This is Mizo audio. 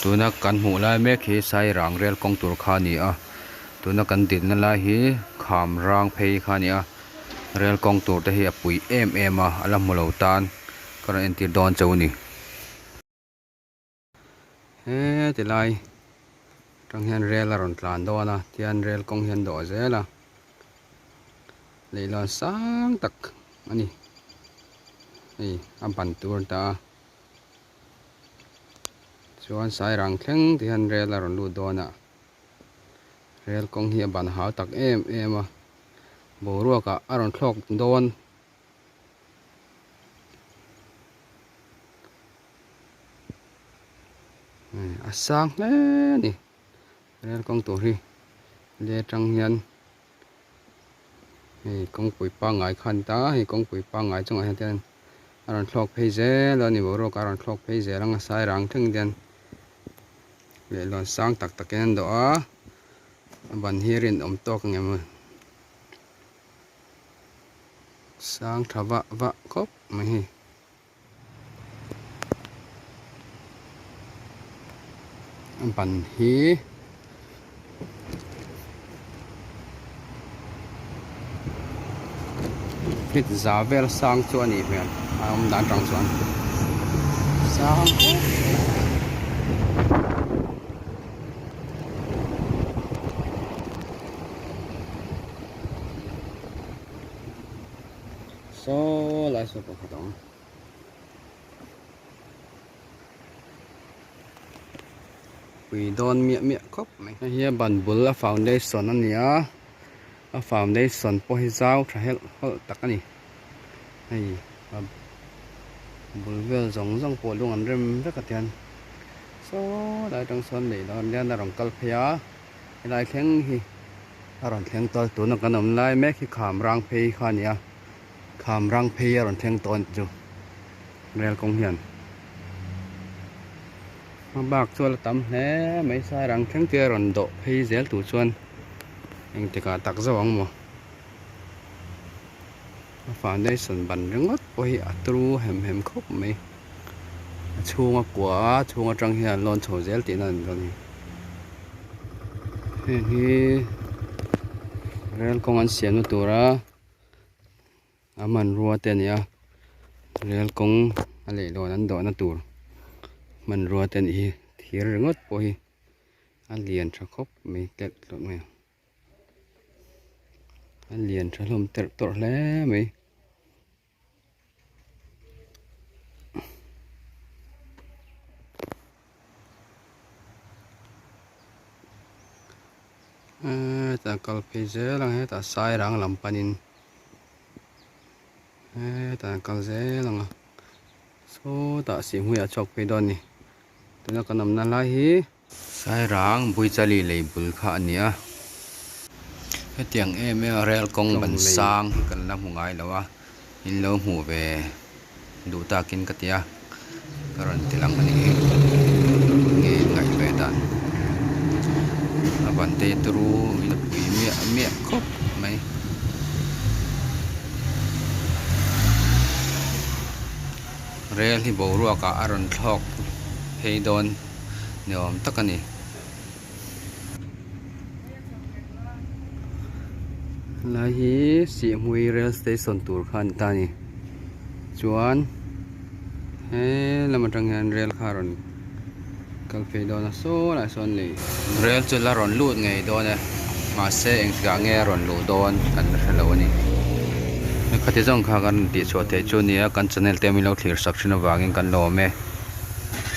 Tuna kan hmuh lai mek hi sairang rel kawng tur kha a ni a tuna kan dinna lai hi kham rang phei kha a ni a rel kawng tur te hi a pui em em a a la hmu lo tan ka rawn entir dawn chauh a ni. He tilai atang hian rel a rawn tlan dawn a tihian rel kawng hi an dawh zel a leihlawn sang tak a ni hei a ban tur ta a chuan sairang thleng ti hian rel a rawn lut dawn a rel kawng hi a ban hau tak em em a boruak ah a rawn thlawk dawn. A sang hle a ni rel kawng tur hi le atang hian hei kawngpui pangngai kha a ni ta a hei kawngpui pangngai chungah hian te a rawn thlawk phei zel a ni boruak a rawn thlawk phei zel ang a sairang thleng te hian lehlawn sang tak tak in an dawh a a ban hi a rinawm tawk ang em. Sang tha vah vah khawp mai hei. A ban hi feet za vel sang chu a nih hmel a awm dan atang chuan sang khawp mai. Saw lai saw pakhat a awm. Pui dawn miah miah khawp mai. Hei hi a ban bul a foundation a ni a, a foundation pawh hi zau tha helh hawlh tak a ni. Hei a bul vel zawng zawng pawh lung an rem vek a tihian saw lai atang sawn lei lo hian a rawn kal phei a. Helai thleng hi a rawn thleng tawn tuna kan awm lai mek hi kham rang phei kha a ni a kham rang phei a rawn thleng tawn chu rel kawng hian hma bak chu a la tam hle mai sairang thleng te a rawn dawh phei zel tur chuan engtikah tak zauh ang maw a foundation ban ringawt pawh hi a turu hem hem khawp mai. A chhunga kua a chhung atang hian an lawn chho zel tihna a ni dawn a ni. Heng hi rel kawng an siamna tura a hmanrua te a ni a rel kawng a leihlawn an dawhna tur hmanrua te a nih hi thir ringawt pawh hi a lian tha khawp mai telh tawlh mai a. A lian tha hlawm terh tawrh hle mai. Hetah kal phei zel ang hetah sairang lam panin hetah kal zel ang a sawtah sihhmuiah a chhuak phei dawn a ni tuna kan awmna lai hi. Sairang Buichali lei bul kha a ni a, hetiang em em a rel kawng ban sang hi kan la hmu ngai lo a, in lo hmuh ve duh takin ka ti a, ka rawn ti lang a ni hi, nge in ngaih ve dan a ban te turu in a pui miah miah khawp mai. Rel hi boruak ah a rawn thlawk phei dawn. Ni awm tak a ni. Helai hi Sihhmui rail station tur kha a ni ta a ni. Chuan he lam atang hian rail kha a rawn kal phei dawn a saw lai sawn lei. Rail chu la rawn lut ngei dawn e mahse engtikah nge a rawn luh dawn kan la hre lo a ni. Khati zawng kha kan rawn tihchhuah theih chu a ni a kan channel te min lo thlir sak thin avangin kan lawm e.